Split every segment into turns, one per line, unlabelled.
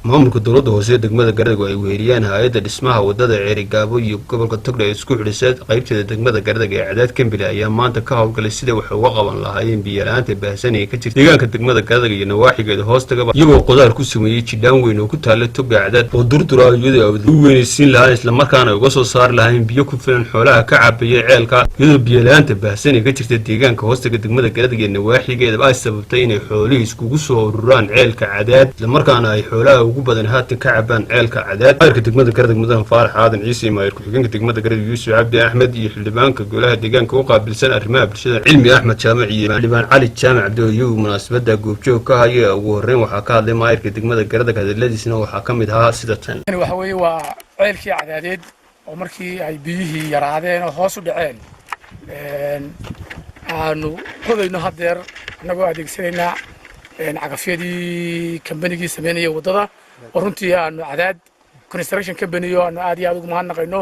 Maamulka dowladda hoose ee degmada Garadag oo ay weheliyaan hay-adda dhismaha wadada Ceerigaabo iyo gobolka Togdheer ee isku xidhisa qaybteeda degmada Garadag ee Cadaad Company ayaa maanta ka howlgalay sida waxay uga qaban lahaayeen biyo-la-aanta baahsan ee ka jirta deegaanka degmada Garadag iyo nawaaxigeeda hoostagaba, iyagoo qodaal ku sameeyey jidhaan weyn oo ku taalla toga Cadaad oo durdura, iyadoo ay u weynaysiin lahaan, islamarkaana ay uga soo saari lahayn biyo ku filan xoolaha ka cabaya ceelka, iyadoo biyo-la-aanta baahsan ee ka jirta deegaanka hoostaga degmada Garadag iyo nawaaxigeeda ay sababtay inay xoolihii iskugu soo ururaan ceelka Cadaad, islamarkaana ay xoolaha ugu badan haatan ka cabaan ceelka Cadaad. Maayirka degmada Garadag, Mudan Faarax Aadan Ciise, iyo maayir ku-xigeenka degmada Garadag, Yuusuf Cabdi Axmed, iyo xildhibaanka golaha deegaanka u qaabilsan arrimaha bulshada, Cilmi Axmed Jaamac, iyo xildhibaan Cali Jaamac Cabdi, iyagu munaasabada goobjoog ka haya. Ugu horreyn waxaa ka hadlay maayirka degmada Garadag, hadaladiisna waxaa ka mid ahaa sida tan.
Waxa weeye waa ceelkii Cadaadeed oo markii ay biyihii yaraadeen oo hoos u dhaceen aanu qodayno haddeer, annagoo adeegsanaynaa cagafyadii kambanigii sameynaya waddada, oo runtii aanu Cadaad Construction Company oo aanu aad iyo aad ugu mahadnaqayno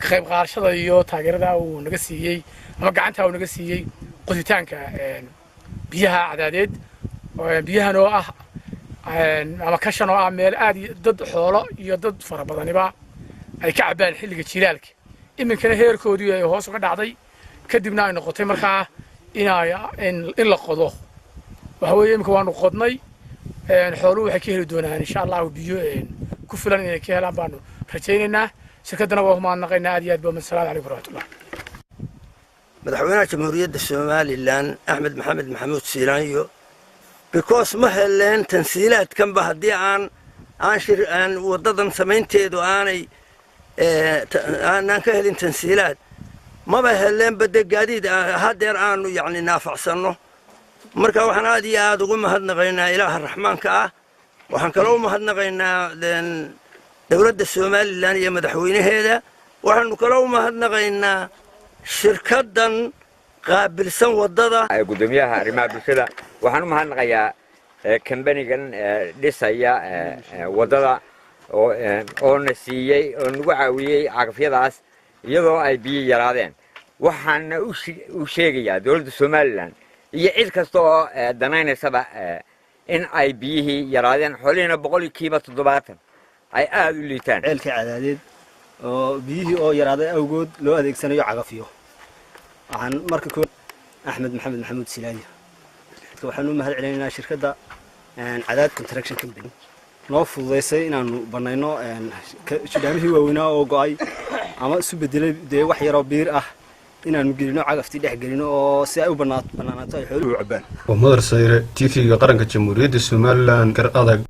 ka qayb qaadashada iyo taageerada uu naga siiyey ama gacanta uu naga siiyey qoditaanka biyaha Cadaadeed. Biyahan oo ah ama kashan oo ah meel aad dad xoolo iyo dad fara badaniba ay ka cabbaan xilliga jilaalka, iminkana heerkoodii ay hoos uga dhacday, kadibna ay noqotay markaa in la qodo. Waxa weeye iminka waanu qodnay, xooluhu waxay ka heli doonaan, insha Allahu, biyo ku filan inay ka helaan baanu rajaynaynaa. Shirkaddana waa umahadnaqaynaa aad iyo aad ba. Asalamu calaykum waraxmatullah.
Madaxweynaha Jamhuuriyadda Somaliland, Axmed Maxamed Maxamuud Siilaanyo, because ma heleen tansiilaadkanba haddii aan shir aan waddadan samaynteedu aanay aanaan ka helin tansiilaad, maba heleenba dee gaadiid haddeer aanu yacni naafacsanno. Marka waxaan aad iyo aad ugu mahadnaqaynaa Ilaaha Raxmaanka ah. Waxaan kaloo u mahadnaqaynaa dowladda Somaliland iyo madaxweynaheeda. Waxaanu kaloo u mahadnaqaynaa shirkaddan qaabilsan waddada.
Guddoomiyaha arrimaha bulshada, waxaan u mahadnaqayaa kambanigan dhisaya waddada oo na siiyey oo nagu caawiyey cagafyadaas iyadoo ay biyo yaraadeen. Waxaana u sheegayaa dowladda Somaliland iyo cid kasta oo danaynaysaba in ay biyihii yaraadeen, xoolihiina 70% ay aada u liitaan.
Ceelka Cadaadeed oo biyihii oo yaraaday awgood loo adeegsanayo cagafyo. Waxaan marka koo Axmed Maxamed Maxamuud Silaanya, waxaan u mahad celinaynaa shirkadda Cadaad Construction Company noo fududaysay inaanu banayno jidhaamihii waaweynaa oo go'ay ama isu bedelay dee wax yaroo biir ah, inaanu gelino cagaftii, dhex gelino oo si ay u banaanaato ay xooluhu
cabaan.
Waa Madar Sayre, TV-ga Qaranka Jamhuuriyadda Somaliland, Gar Adag.